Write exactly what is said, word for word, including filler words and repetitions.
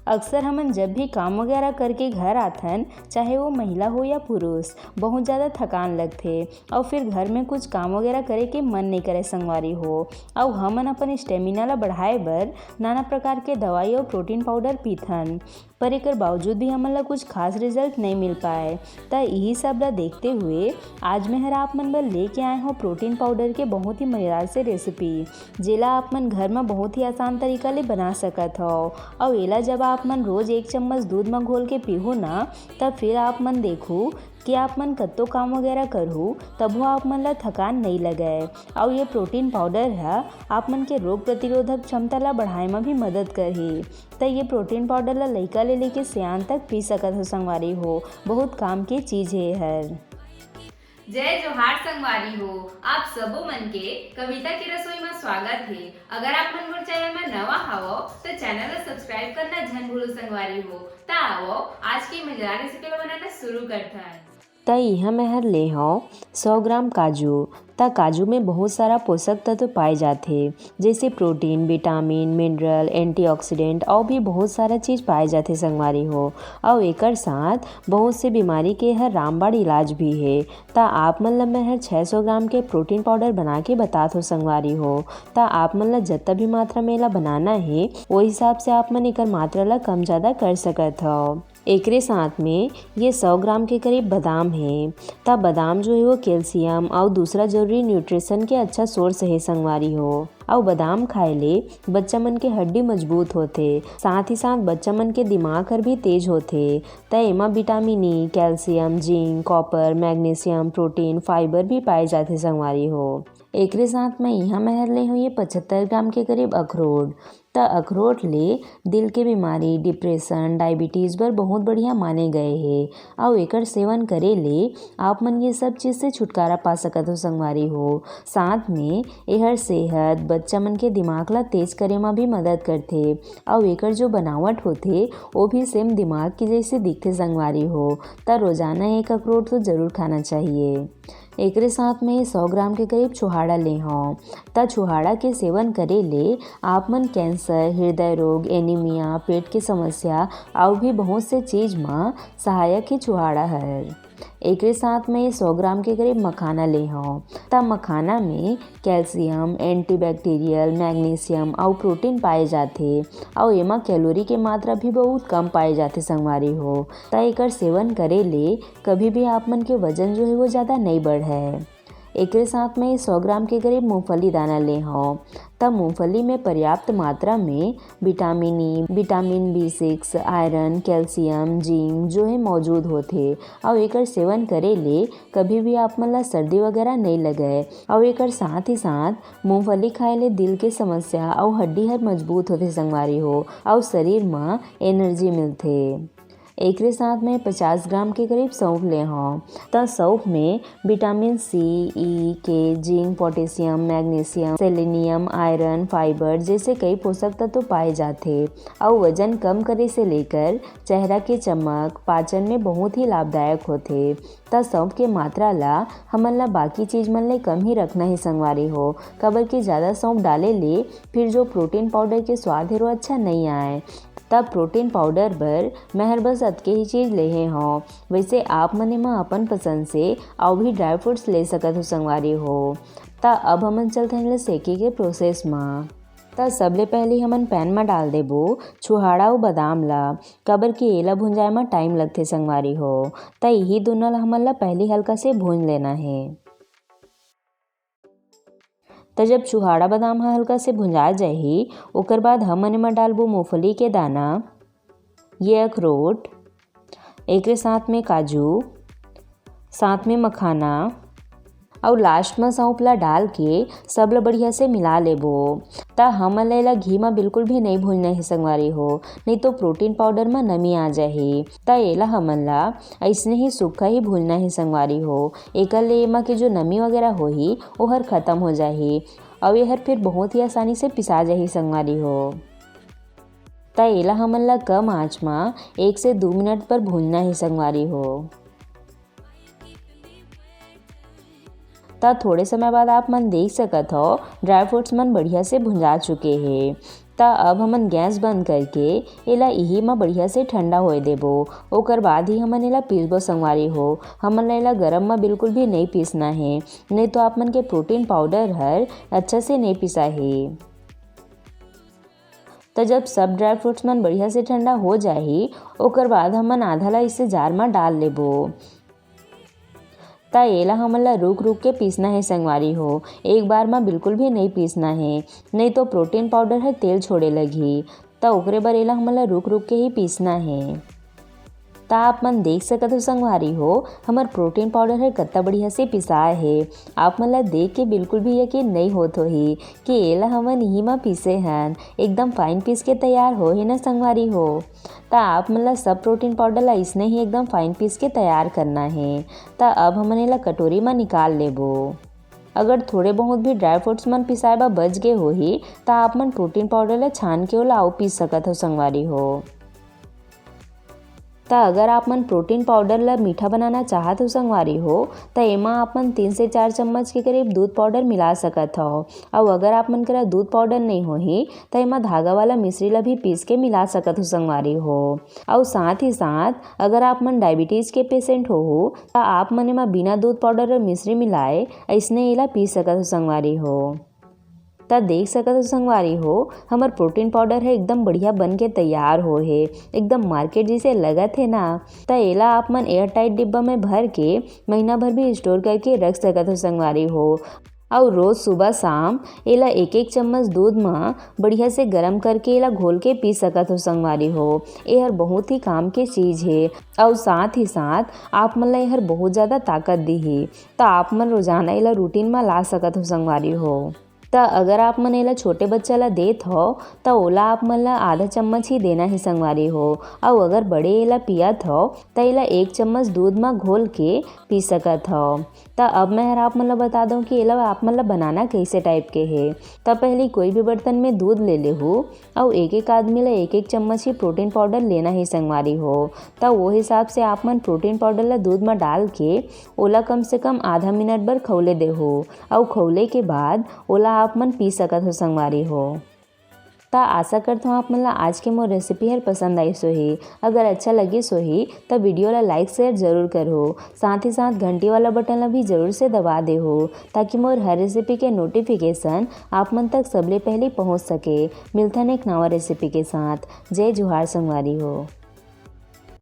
अक्सर हमन जब भी काम वगैरह करके घर आथन, चाहे वो महिला हो या पुरुष, बहुत ज़्यादा थकान लगथे और फिर घर में कुछ काम वगैरह करे के मन नहीं करे संगवारी हो। और हमन अपन स्टेमिना ला बढ़ाए बर नाना प्रकार के दवाई और प्रोटीन पाउडर पीथन, पर एकर बावजूद भी हमन ला कुछ खास रिजल्ट नहीं मिल पाए। त यही सब ला देखते हुए आज मैं हर आप मन बर लेके आए हूँ प्रोटीन पाउडर के बहुत ही मज़ेदार से रेसिपी, जेला आप मन घर में बहुत ही आसान तरीका ले बना सकत हव। और एला जब आप मन रोज एक चम्मच दूध में घोल के पीहू ना, तब फिर आप मन देखू कि आप मन कत्तो काम वगैरह करहू, तभो आप मन ला थकान नहीं लगय। और ये प्रोटीन पाउडर ह आप मन के रोग प्रतिरोधक क्षमता ला बढ़ाए में भी मदद करही। त ये प्रोटीन पाउडर ला लइका ले लेके सियान तक पी सकत हो संगवारी हो, बहुत काम के चीज हे हर। जय जोहार संगवारी हो, आप सबो मन के कविता के रसोई में स्वागत हे। अगर आप मन मोर चैनल में नवा हवो, तो चैनल ला सब्सक्राइब करना झन भूलो संगवारी हो। त आवो, आज के मजेदार रेसिपी ला बनाना शुरू करथन। त इहाँ मैं हर ले हव सौ ग्राम काजू। त काजू में बहुत सारा पोषक तत्व पाए जाथे, जैसे प्रोटीन, विटामिन, मिनरल, एंटीऑक्सीडेंट और भी बहुत सारा चीज पाए जाथे संगवारी हो। और एकर साथ बहुत से बीमारी के हर रामबाण इलाज भी हे। त आप मन ल मैं हर छह सौ ग्राम के प्रोटीन पाउडर बना के बतात हो संगवारी हो। त आप मन ल जत्ता भी मात्रा में एला बनाना हे, वो हिसाब से आप मन एकर मात्रा ल कम ज्यादा कर सकत हव। एकरे साथ में ये सौ ग्राम के करीब बादाम हे। त बादाम जो हे वो कैल्शियम अउ दूसरा जरूरी न्यूट्रिशन के अच्छा सोर्स हे संगवारी हो। अउ बादाम खाए ले बच्चा मन के हड्डी मजबूत होथे, साथ ही साथ बच्चा मन के दिमाग हर भी तेज होथे। त एमा vitamin E, calcium, zinc, copper, magnesium, protein, fibre भी पाए जाथे संगवारी हो। एकरे साथ में इहाँ मैं हर ले हूँ ये पचहत्तर ग्राम के करीब अखरोट। त अखरोट ले दिल के बीमारी, डिप्रेशन, डायबिटीज बर बहुत बढ़िया माने गए हे। अउ एकर सेवन करे ले आप मन ये सब चीज से छुटकारा पा सकत हो संगवारी हो। साथ में एहर सेहत, बच्चा मन के दिमाग ला तेज करे मा भी मदद करथे। अउ एकर जो बनावट होथे, वो भी सेम दिमाग के जैसे दिखथे संगवारी हो। त रोजाना एक अखरोट तो जरूर खाना चाहिए। एकरे साथ में सौ ग्राम के करीब छुहाड़ा ले हव। त छुहाड़ा के सेवन करे ले आप मन कैंसर, हृदय रोग, एनीमिया, पेट के समस्या अउ भी बहुत से चीज म सहायक हे छुहाड़ा हर। एकरे साथ में सौ ग्राम के करीब मखाना ले हव। त मखाना में कैल्शियम, एंटीबैक्टीरियल, मैग्नीशियम अउ प्रोटीन पाए जाथे। अउ एमा कैलोरी के मात्रा भी बहुत कम पाए जाथे संगवारी हो। त एकर सेवन करे ले कभी भी आप मन के वजन जो हे वो ज्यादा नहीं बढ़े। एकरे साथ में सौ ग्राम के करीब मूंगफली दाना ले हव। त मूंगफली में पर्याप्त मात्रा में विटामिन ई, विटामिन बी सिक्स, आयरन, कैल्शियम, जिंक जो हे मौजूद होथे। अउ एकर सेवन करे ले कभी भी आप मन ला सर्दी वगैरह नहीं लगे। अउ एकर साथ ही साथ मूंगफली खाए ले दिल के समस्या अउ हड्डी हर मजबूत होथे संगवारी हो, अउ शरीर म एनर्जी मिलथे। एकरे साथ में पचास ग्राम के करीब सौंफ ले हव। त सौंफ में विटामिन सी, ई, के, zinc, potassium, magnesium, selenium, iron, fibre जैसे कई पोषक तत्व पाए जाथे। अउ वजन कम करे से लेकर चेहरा के चमक, पाचन में बहुत ही लाभदायक होथे। त सौंफ के मात्रा ला हमन ला बाकी चीज मन ले कम ही रखना ही संगवारी हो, काबर कि ज्यादा सौंफ डाले ले फिर जो प्रोटीन पाउडर के स्वाद हे वो अच्छा नहीं आए। त प्रोटीन पाउडर बर मैं हर बस अतके ही चीज लेहे हव। वैसे आप मन एमा अपन पसंद से अउ भी ड्राई फ्रूट्स ले सकत हो संगवारी हो। त अब हमन चलथन एला सेके के प्रोसेस म। त सबले पहले हमन पैन म डाल देबो छुहाड़ा अउ बादाम ला, काबर कि एला भुंजाए म टाइम लगथे संगवारी हो। त इही दोनों ला हमन ला पहले हल्का से भूंज लेना हे। त जब छुहाड़ा बादाम ह हल्का से भुंजा जाही, ओकर बाद हमन एमा डालबो मूंगफली के दाना, ये अखरोट, एकरे साथ में काजू, साथ में मखाना अउ लास्ट म सौंफ ला डाल के सब ला बढ़िया से मिला लेबो। त हमन ला एला घी म बिल्कुल भी नहीं भूंजना हे संगवारी हो, नहीं तो प्रोटीन पाउडर म नमी आ जाही। त एला हमन ला अइसने ही सूखा ही भूंजना हे संगवारी हो, एकर ले एमा के जो नमी वगैरह होही ओहर खत्म हो जाही अउ एहर फिर बहुत ही आसानी से पिसा जाही संगवारी हो। त एला हमन ला कम आंच म एक से दू मिनट पर भूंजना हे संगवारी हो। त थोड़े समय बाद आप मन देख सकत हव, ड्राई फ्रूट्स मन बढ़िया से भुंजा चुके हे। त अब हमन गैस बंद करके एला इही म बढ़िया से ठंडा होए देबो। ओकर बाद ही हमन एला पीसबो संगवारी हो। हमन ला एला गरम म बिल्कुल भी नइ पीसना हे, नइ तो आप मन के प्रोटीन पाउडर हर अच्छा से नइ पिसा हे। त जब सब ड्राई फ्रूट्स मन बढ़िया से ठंडा हो जाही, ओकर बाद हमन आधा ला इसे जार म डाल लेबो। त एला हमन ला रुक रुक के पीसना हे संगवारी हो, एक बार म बिल्कुल भी नइ पीसना हे, नइ तो प्रोटीन पाउडर ह तेल छोड़े लगही। त ओकरे बर एला हमन ला रुक रुक के ही पीसना हे। त आप मन देख सकत हो संगवारी हो, हमर प्रोटीन पाउडर ह कत्ता बढ़िया से पिसाए हे। आप मन ला देख के बिल्कुल भी यकीन नइ होत होही कि एला हमन इही म पीसे हन। एकदम फाइन पीस के तैयार हो हे न संगवारी हो। त आप मन ला सब प्रोटीन पाउडर ला इसने ही एकदम फाइन पीस के तैयार करना हे। त अब हमन एला कटोरी म निकाल लेबो। अगर थोड़े बहुत भी ड्राई फ्रूट्स मन पिसाए बर बच गे होही, त आप मन प्रोटीन पाउडर ला छान के ओला अउ पीस सकत हो संगवारी हो। त अगर आप मन प्रोटीन पाउडर ला मीठा बनाना चाहत हो संगवारी हो, त एमा आप मन तीन से चार चम्मच के करीब दूध पाउडर मिला सकत हो। अउ अगर आप मन करा दूध पाउडर नइ होही, त एमा धागा वाला मिश्री ला भी पीस के मिला सकत हो संगवारी हो। अउ साथ ही साथ अगर आप मन डायबिटीज के पेशेंट होहू, त आप मन एमा बिना दूध पाउडर अउ मिश्री मिलाए अइसने एला पी सकत हो संगवारी हो। त देख सकत हो संगवारी हो, हमर प्रोटीन पाउडर ह एकदम बढ़िया बन के तैयार हो हे, एकदम मार्केट जइसे लगत हे ना। त एला आप मन एयर टाइट डिब्बा में भर के महीना भर भी स्टोर करके रख सकत हो संगवारी हो। अउ रोज सुबह शाम एला एक एक चम्मच दूध म बढ़िया से गरम करके एला घोल के पी सकत हो संगवारी हो। एहर बहुत ही काम के चीज हे। अउ साथ ही साथ आप मन ला एहर बहुत ज़्यादा ताकत दिही। त आप मन रोजाना एला रूटीन म ला सकत हो संगवारी हो। त अगर आप मन एला छोटे बच्चा ला देत हव, त ओला आप मन ला आधा चम्मच ही देना हे संगवारी हो। अउ अगर बड़े एला पियत हव, त एला एक चम्मच दूध म घोल के पी सकत हव। त अब मैं हर आप मन ला बता दंव कि एला आप मन ला बनाना कइसे टाइप के हे। त पहली कोई भी बर्तन में दूध ले लेहू, अउ एक एक आदमी ला एक एक चम्मच ही प्रोटीन पाउडर लेना हे संगवारी हो। त वो हिसाब से आप मन प्रोटीन पाउडर ला दूध म डाल के ओला कम से कम आधा मिनट बर खौले देहू, अउ खौले के बाद ओला आप मन पी सकत हो संगवारी हो। त आशा करत हूँ आप मन ला आज के मोर रेसिपी हर पसंद आइस होही। अगर अच्छा लगिस होही त वीडियो ला लाइक शेयर जरूर करहू, साथ ही साथ घंटी वाला बटन ला भी जरूर से दबा देहू, ताकि मोर हर रेसिपी के नोटिफिकेशन आप मन तक सबले पहले पहुँच सके। मिलथन एक नवा रेसिपी के साथ। जय जोहार संगवारी हो।